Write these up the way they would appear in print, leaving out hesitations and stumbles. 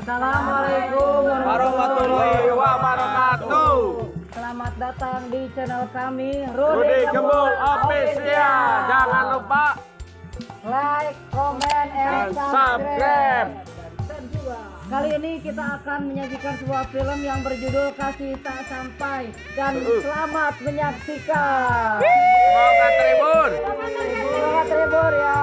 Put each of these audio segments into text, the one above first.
Assalamualaikum warahmatullahi wabarakatuh. Selamat datang di channel kami, Rudi Gembul Official. Jangan lupa like, comment, and dan subscribe. subscribe. Kali ini kita akan menyajikan sebuah film yang berjudul Kasih Tak Sampai dan selamat menyaksikan. Semoga terhibur. Semoga terhibur ya.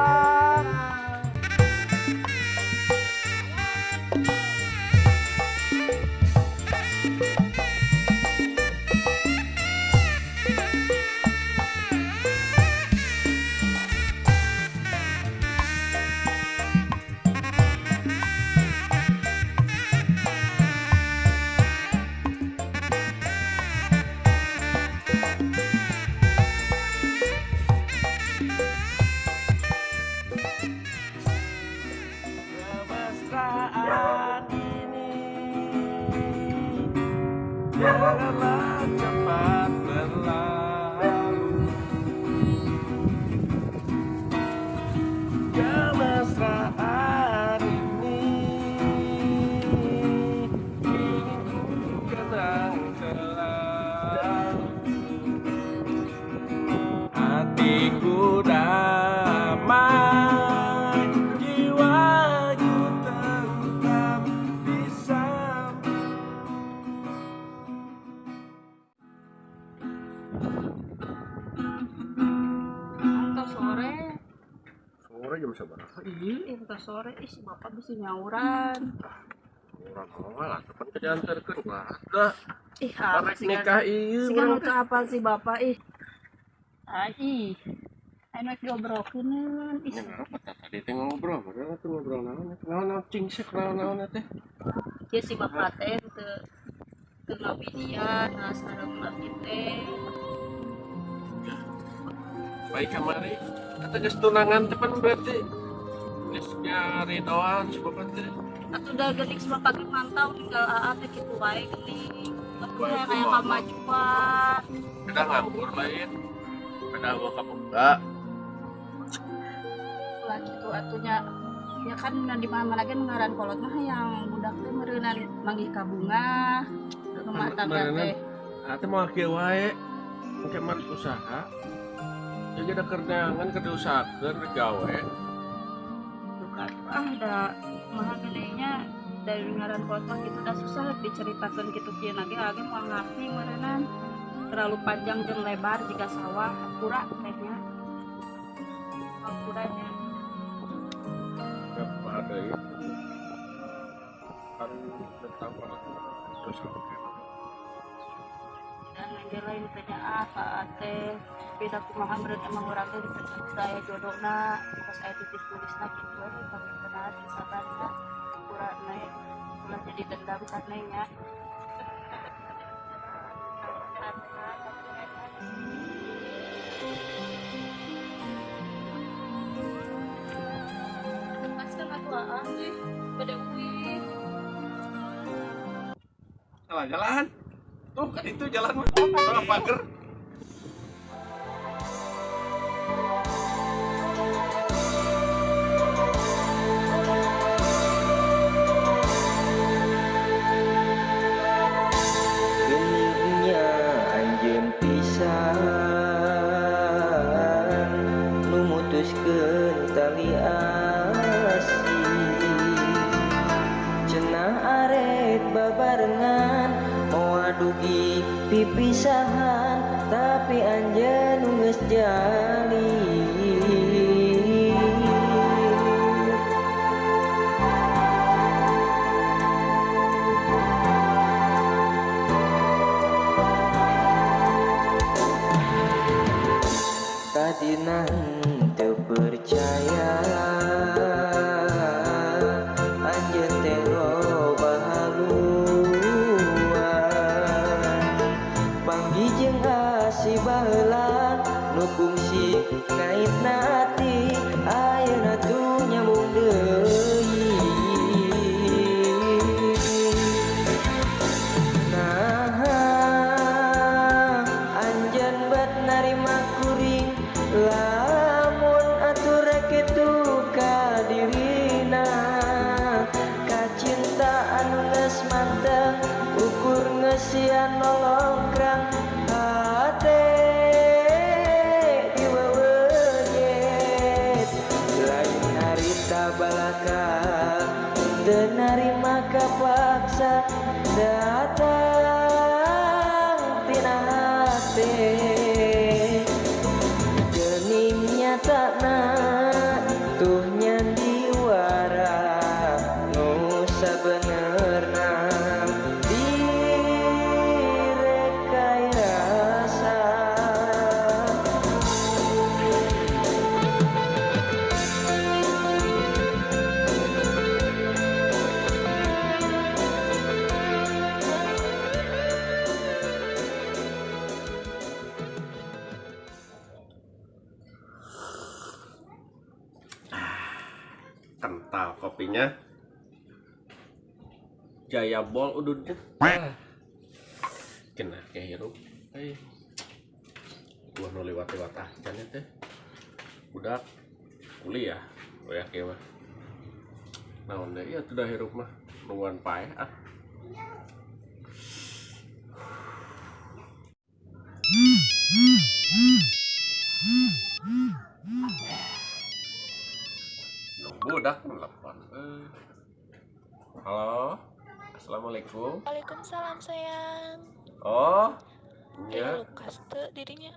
Kemesraan ini janganlah cepat berlalu. Kemesraan ini ingin ku kenang selalu. Hatiku damai, jiwaku tentram di samping. Entos sore. Sore jam sabaraha ieu? Entos sore, ih, si bapak bisa nyauran. Urang moal atuh, pan diantarkeun dah. Ih, apa Arek sih nikah ieu sih kan urang udah teh. Apal si bapak, ih. Ah, ih. Ayo naik diobrolkeun, ih. Ya ngapa tah tadi teh ngobrol, padahal tuh ngobrol naon teh? Naon naon cing sek naon naon teh? Ya si bapak teh teu teu ngawidian, nah sareng laki teh. Baik kamari kata geus tunangan teh, pan berarti geus ngaridoan si bapak teh. Atuh da geuning si bapak ge mantau tinggal aa teh kitu wae geuning. Atuh Baik, aya kumaha? Kamajuan. Beda nganggur lain. Beda gua kaboga. Lah kitu atunya, ya kan di mana-mana ge nu ngaran kolot mah yang budak teh meureunan manggih kabunga rumah tangga teh. Ate mau kieu wae. Engke mah usaha. Jadi ada kerjaan keur diusahakeun rek gawe. Duka ah, da maha gedenya dari ngaran kolot mah gitu, dah susah diceritakeun kitu kieu ge age moal ngarti meureunan, terlalu panjang jeung lebar jika sawah hampura tehnya, hampuranya. Ya ada itu. Kan tentang kolot terus. Dan lagi lain tanya ah ka teh beda kumaha meureun, emang urang teh saya jodohna pas aya titis tulisna kitu we, tapi benar sabarnya hampura neng, ulah jadi dendam ka neng nya. Lepaskan atuh aa sih bade uih. Salah jalan. Tuh kan itu jalan mah. Salah pagar. Geningnya anjeun pisan nu mutuskeun tali asih. Cenah arek babarengan moal dugi pipisahan, tapi anjeun nu geus jalin. Tadina teu percaya anjeun teh loba haluan. Panggih jeung asih baheula nu kungsi ngaitna ati, ayeuna tuh nyambung deui. Nah, anjeun bet narima kuring lamun atuh rek kitu ka dirina kacintaan. rasa datang tina hate geuning nyatana tuh nyandiwara nu sabenerna direkayasa. Kental kopinya. Jaya Bol ududnya. Kena kayak hirup. Eh. Gua nu liwat-liwat ah can teh. Budak kuliah, kuliah kieu mah. Naon deui atuh da hirup mah, nungguan paeh ah. Nu budak telepon. Eh. Halo. Assalamualaikum. Waalaikumsalam sayang. Oh, Aya nya. Lukas teu dirinya.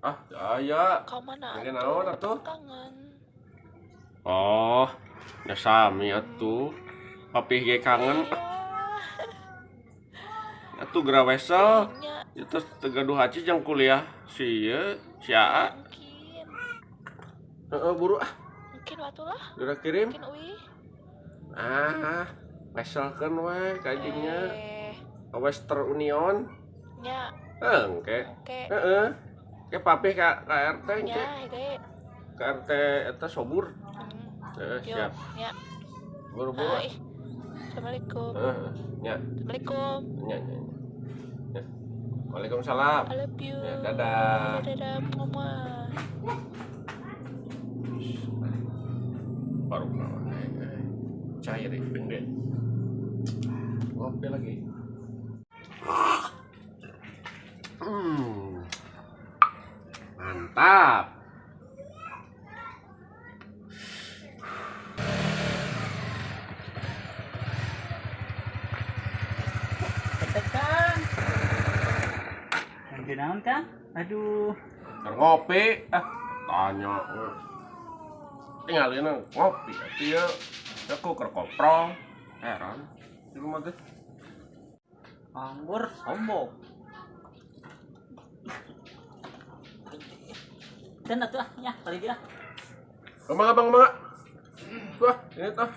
Ah, aya. Ka mana Ini atuh? naon atuh? Kangen. Oh, nya sami atuh. Papih ge kangen. Iya. Atuh geura wesel. Nya Ieu tos teu gaduh haji jang kuliah si ieu, si Aa. mungkin. Heeh, buru ah. Mungkin waktu lah. Geura kirim. Mungkin uih. Ah, weselkeun we ka dinya. Eh, Ka Western Union. nya Heuh, engke. oke. Heeh. Ke papih ka RT engke. Nya hege. Ka RT eta Sobur. Heeh, Yo, siap. nya. Buru-buru. Ah, ih. Assalamualaikum. Heeh, nya, Assalamualaikum. nya, nya. Nya. Waalaikumsalam. I love you. Ya, dadah. Dadah, mama. Baru kawan cair ya gede ngopi lagi. Hmm. Mantap. Tekan. Nanti naon Kang? Aduh, Keur ngopi ah tanya tinggalin ngopi atuh ya aku keur koprol heran di rumah teh. Anggur sombong. Dan atuh ah, ya, balik ah. Bang, bang, bang. Wah, ini tuh.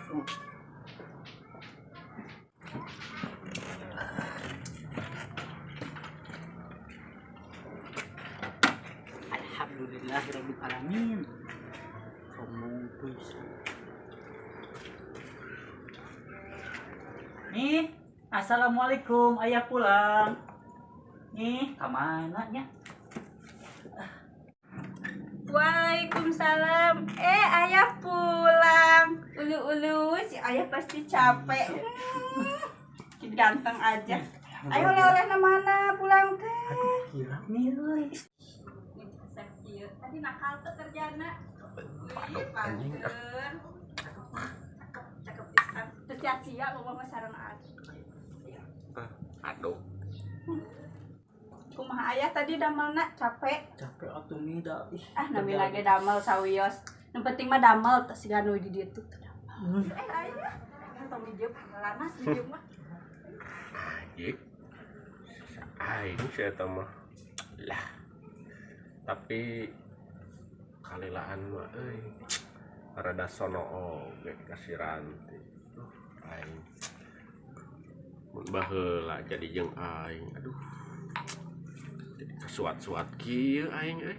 Alhamdulillahirabbil alamin. Sombong pisan. Nih, assalamualaikum, ayah pulang. Nih, kemana nya? Waalaikumsalam. Eh, ayah pulang. Ulu-ulu, si ayah pasti capek. Ganteng aja. Ayo oleh-oleh mana pulang teh. Kira nih. Tadi nakal tuh kerjana. Aduh, anjing, ah. Cakep, cakep pisan. Teu sia-sia ngomong mah sareng aku. Aduh. Kumaha ayah tadi damelna capek. Capek atuh nih da. Ih, Ah, nami lagi damel sawios. Nu penting mah damel teh siga nu di dieu tuh. Eh, ayah. Tong di dieu panglanas di dieu mah. Anjing. Aing sih eta mah. Lah. Tapi kalilaan mah euy. Rada sono oge ka si Ranti. Duh, aing. Mun baheula jadi jeung aing. Aduh. Jadi kasuat-suat kieu aing euy.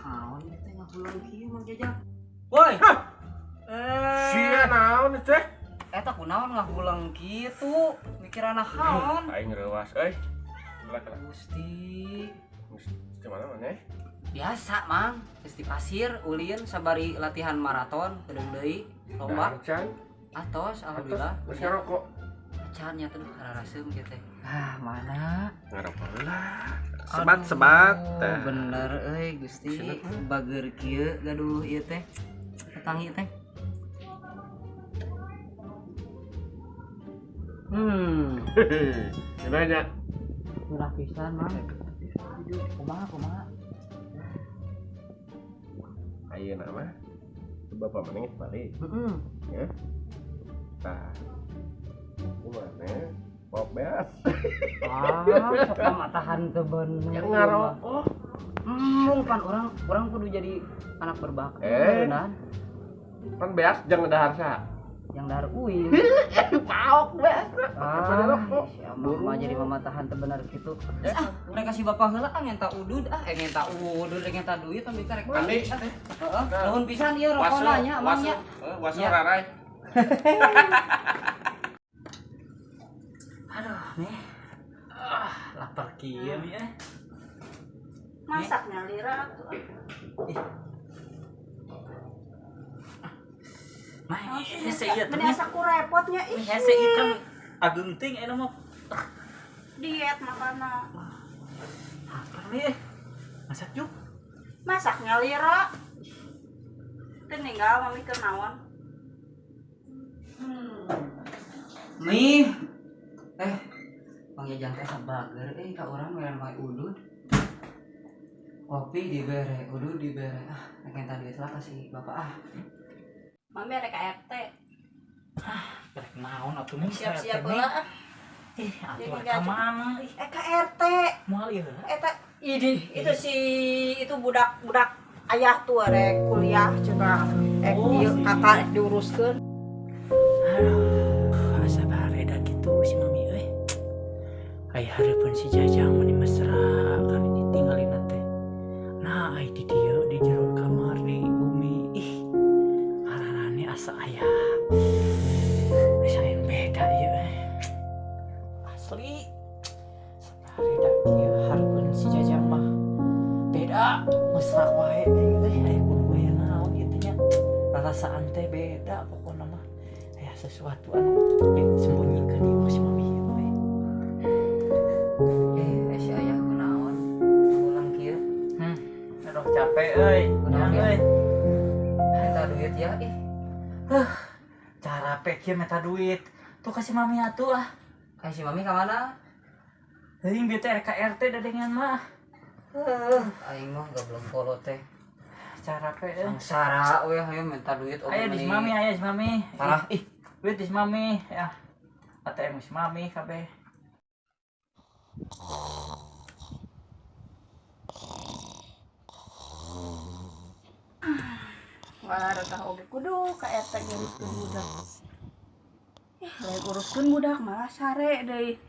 Naon teh ngahulang kieu, Mang Jajang? Woi. Eh, Sia naon teh? Eta kunaon ngahulang kitu? Mikiran naon? Aing reuas euy. Lah lah. Gusti. Geus di mana maneh? Biasa, Mang. Geus di pasir ulin sabari latihan maraton kedeung deui lomba. Dahar can. Atos, alhamdulillah. Geus ngarokok. Acan nya teh karareseum kieu teh. Ah, mana? Ngarokok lah. Sebat-sebat. Aduh, bener euy Gusti, bager kieu gaduh ieu teh. Petangi teh. Gimana? Murah pisan, Mang. Kumaha kumaha? Ayeuna mah bapak maneh geus balik. Heeh. Ya. Tah. Kumaha? Pop beas. Ah, sok tahan teu bener. Yang ngarokok. Pan urang kudu jadi anak berbakti. Eh. Benar. Pan beas jangan dahar saha? Yang dahar uing. Paok beas. Ah, rokok. si amang mah jadi mama tahan teu bener kitu. Ah, mereka si bapak heula ah ngenta udud ah, eh ngenta udud rek ngenta duit pan bisa rek. Andi. Heeh, nuhun pisan ieu rokona nya amang nya. Waso Ya. rarai. Aduh, nih. Ah, lapar kieu nih eh. Masak nyalira atuh. Mah, hese ieu teh. Meni asa ku repotnya ih. Hese ieu kan ageung ting eta mah. Diet makana. Lapar nih eh. Masak yuk. Masak nyalira. Teu ninggal mami keur naon. Nih. Eh, Bang Jajang teh sabager euy ka urang mere wae udud. Kopi dibere, udud dibere. Ah, rek ngenta duit lah kasih bapak ah. Mami ada ka RT. Rek naon atuh mah Siap-siap heula ah. Ih, atuh Jadi rek nggak ka mana? Ih, Eh ka RT. moal ieu heula. Eta idih itu si itu budak-budak ayah tuh rek kuliah cenah. Eh Oh, dieu si. kakak rek diuruskeun. Aduh, asa bareda gitu si mami euy. Ai hareupeun si Jajang meni mesra kali ditinggalin teh. Nah, ai di dieu di jero kamar di bumi. Ih, ararane asa aya. Asa yang beda ieu eh. Asli. Sabareda kieu hareupeun si Jajang mah. Beda, mesra wae aing teh aya kudu aya naon ieu teh nya. Rarasaan teh beda pokona mah. Aya sesuatu anu disembunyikan ieu si mami ieu we. Eh, si ayah kunaon? Pulang kieu. Aduh capek euy. Kunaon Kunaon ya? euy. Minta duit ya ih. Cara kieu minta duit. Tuh kasih mami atuh ah. Kayak si mami ka mana? Heuing bieu teh rek ka RT dadengan mah. Heuh, aing mah goblok polo teh. Cara euy. Sengsara we hayu minta duit oge Aya di si meni. mami, aya si mami. Parah ih. Duit di si mami ya. ATM si mami kabeh. Wah, retah oge kudu ka RT nguruskeun budak. Eh, lain uruskeun budak malah sare deui.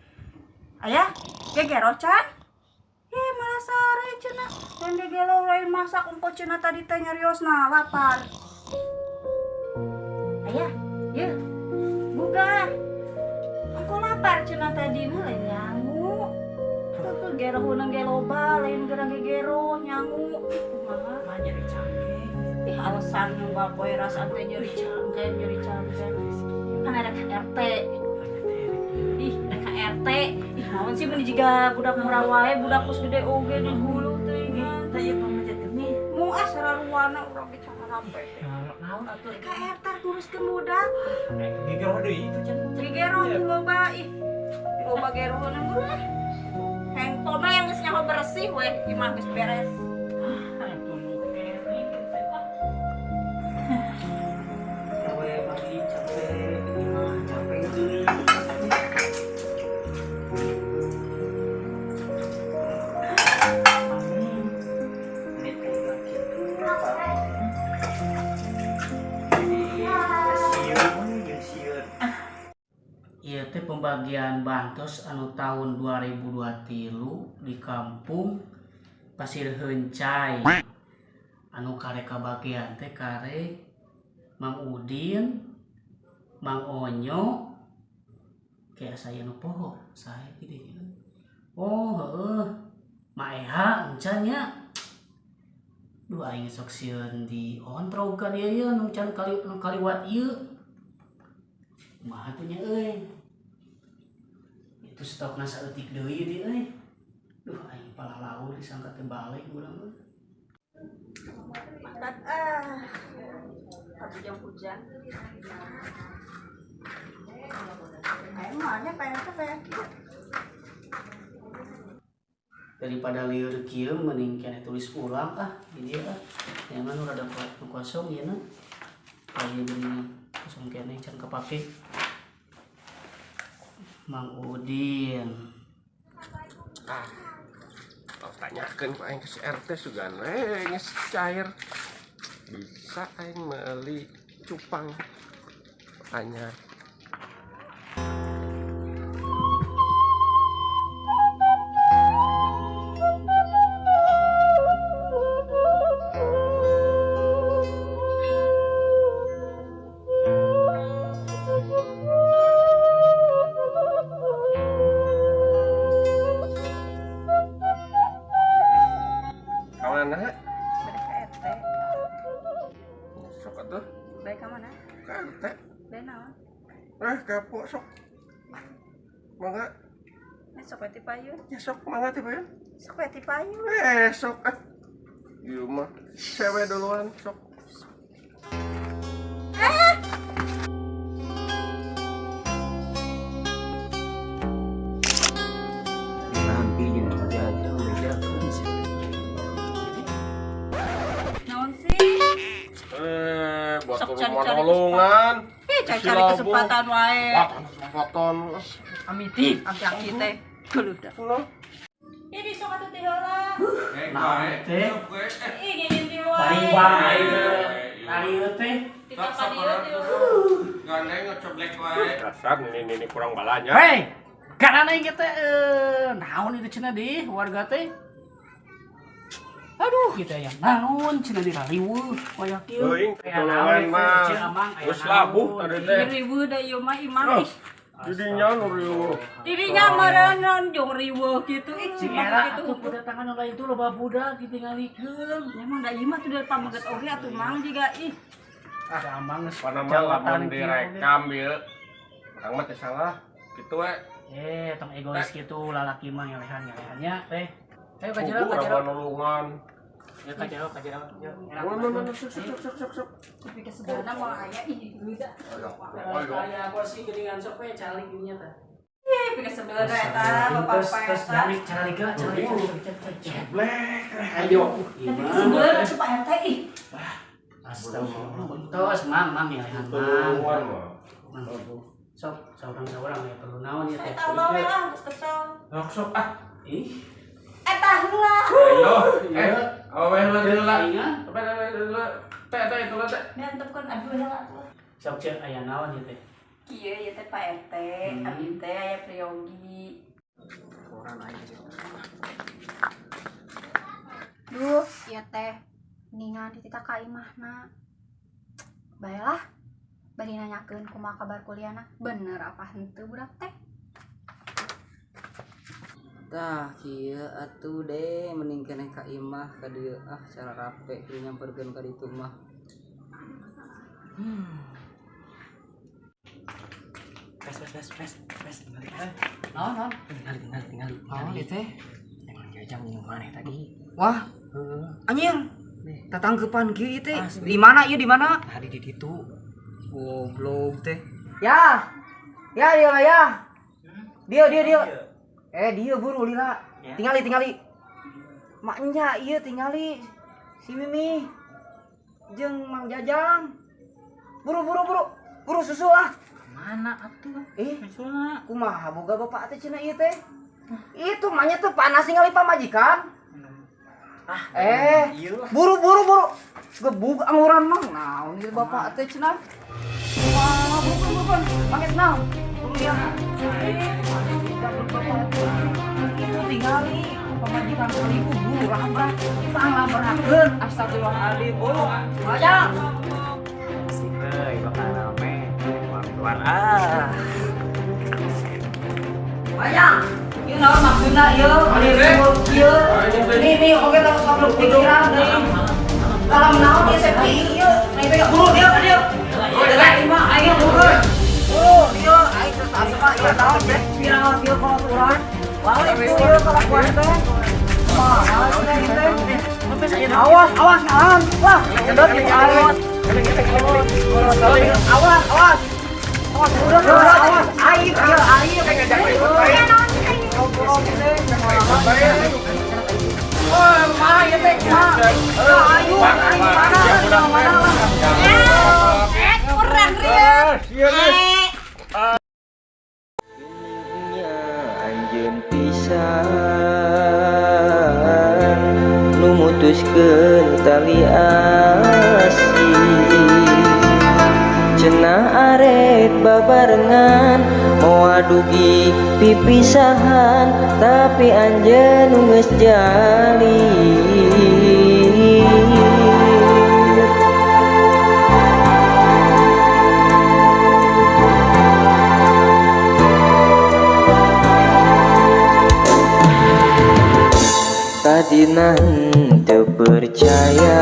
Ayah, gegero can? Eh, malah sare cenah. Lain gegelo lain masak ongko cenah tadi teh nyariosna lapar. Ayah, ye. Buka. Ongko lapar cenah tadi mah lain nyangu. Tuh gero hunang ge loba, lain gerang gegero nyangu. Ih, kumaha? Mah nyeri cangkeng. Ih, alasan yang bapak rasaan teh nyeri cangkeng. Kan ada KRT. Ih, ada KRT. Ih, naon sih meni jiga budak murah wae, budak geus gede oge di hulu teh ingat. Teh ieu pamajet geuning. Mau ah sararuana urang ge carape. Naon atuh? KRT nguruskeun budak. Gegero deui itu can. Gegero tuh loba ih. Loba gero nang guru lah. Handphone yang geus nyaho bersih weh, imah geus beres. Tunduk keneh teh ah. Gawe mami capek, ini mah capek euy. Mami, ini teh kitu. Jadi sieun, jeung sieun. Ieu teh pembantu Pembagian bantos anu tahun 2023 di kampung Pasir Hencai anu karek kabagian teh karek Mang Udin, Mang Onyo, kayak saya nu poho saya gitu. Oh, heeh. Ma Eha encan nya. Duh, aing sok sieun di ontrog kan ieu ieu nu can kali nu kaliwat ieu. Kumaha tuh nya euy? Itu stokna saeutik deui di euy. Duh, aing palalaur disangka teh balik urang mah. Makan ah. Hujan hujan. Ayo maunya pengen tuh pengen. Daripada lieur kieu mending keneh tulis ulang ah di dieu ah. Nyaman nu rada nu kosong ieu na. Aya bener kosong keneh can kapake. Mang Udin. Ah, tau tanyakeun ku aing ke si RT sugan we geus cair. Bisa aing meuli cupang anyar. Kamana? Balik ke RT. Sok atuh. Balik ke mana? Ke RT. Balik naon? Eh, kepo sok. Mangga. Eh, sok we ti payun. Ya sok mangga ti payun. Sok we ti payun. Eh, sok ah. Ieu mah sewe duluan sok. Nanti jeung jajang bejakeun sih. Naon sih? Eh, buat Sok rumah cari-cari nolongan. Ih, cari-cari kesempatan wae. Kesempatan. Amiti, aki-aki teh. Geludah. Nah. Ini sok atuh teh heula. Naon teh? Ih, ngingin ti wae. Bari wae lari teh. Titah ka dieu teh. Gandeng ngecoblek wae. Dasar ini kurang balanya. Hei, karena aing teh naon itu cenah di warga teh. Aduh, kita ya naon cenah di rariweuh waya kieu. Teuing Aya ketulungan naon mah. teh, Amang, aya Geus labuh naon. tadi teh. Riweuh da ieu mah imam ih. Didinya nu riweuh. Dirinya meureun jeung riweuh kitu ih Si cuma era kitu. atuh kedatangan nu lain tuh loba budak ditinggalikeun. Emang da ieu mah tuh dari pameget oge atuh mang jiga ih. Ah, Amang geus Panama jawatan lamun kieu oge. direkam ieu. Urang mah teh salah. Kitu we. Eh, tong egois gitu lalaki mah ngelehan-ngelehannya teh. Ayo ka jero, Kudu ka jero. urang nolongan. Ya ka jero, ka jero. Yo, era. Mana mana sok sok sok sok sok. Tapi kesebenarnya mau aya ih geludah. Ayo. Aya bos sih geuningan sok we calik dinya teh. Ih, pikesebeulna eta bapak Terus terus eta. calik calik calik. Ceblek. Ayo. Tapi kesebeulna atuh Pak RT ih. Astagfirullah. Tos mang mang ya lehan mang. Tulungan mah. Mang. Sok saurang-saurang ya perlu naon ya teh. Eta ulah we lah geus kesel. Sok sok ah. Ih, Eta heula. Ayo. Eh, awe heula heula. aing ah. Apa heula? Teh teh itu teh. Diantepkeun aduh heula atuh. Sok ceuk aya naon ya teh. Kieu ieu teh Pak RT, abdi teh aya priyogi. Duh, ieu teh ningan dititah ka imahna. Baelah, bari nanyakeun kumaha kabar kuliahna. Bener apa henteu budak teh? Tah kieu atuh deh mending keneh ka imah ka dieu ah cara rape kieu nyamperkeun ka ditu mah. Pes pes pes pes pes tinggali. Naon naon? Tinggali tinggali tinggali. Naon ieu teh? Emang jajang minum maneh tadi. Wah, Heeh. anjir. Tatangkepan kieu ieu teh. Di mana ieu di mana? Tadi di ditu. Goblok teh. Ya. Ya dia lah ya. Dia dia dia. Eh dia buru lila. Tingali tingali. Maknya ieu tingali si Mimi jeung Mang Jajang. Buru buru buru. Buru susu ah. Mana atuh? Eh, Susulna. kumaha boga bapak teh cenah ieu teh? Itu maknya tuh panas ningali pamajikan. Ah, Eh, buru buru buru. Gebug anguran mah naon ieu bapak teh cenah. Wah, buru buru buru. Paket naon? Buru ya. Itu tinggali pamajikan selingkuh buru rabrak. Panglabrakeun astagfirullahaladzim buru. Aja. Asik euy, bakal rame. Keluar ah. Aja. Ieu naon maksudna ieu? Ieu. Nih nih oge tong sok pikiran deui. Kalau naon ieu sepi ieu. Nih teh buru dieu ka dieu. Dari imah aing buru. Buru dieu aing terus asup ieu naon teh viral ieu kolaturan. Wah, itu ieu kelakuan teh. Mahal teh teh. Awas, awas naon. Wah, nyedot di aing. Awas, awas. Awas, udah, udah, awas. Aing, ieu aing. Oh, mah, ieu teh, mah. Ayu, aing mana? Mana lah. Kurang rieu. Nya anjeun pisan nu mutuskeun tali asih, cenah arek babarengan moal dugi pipisahan, tapi anjeun nu geus jalir. Tadina teu percaya.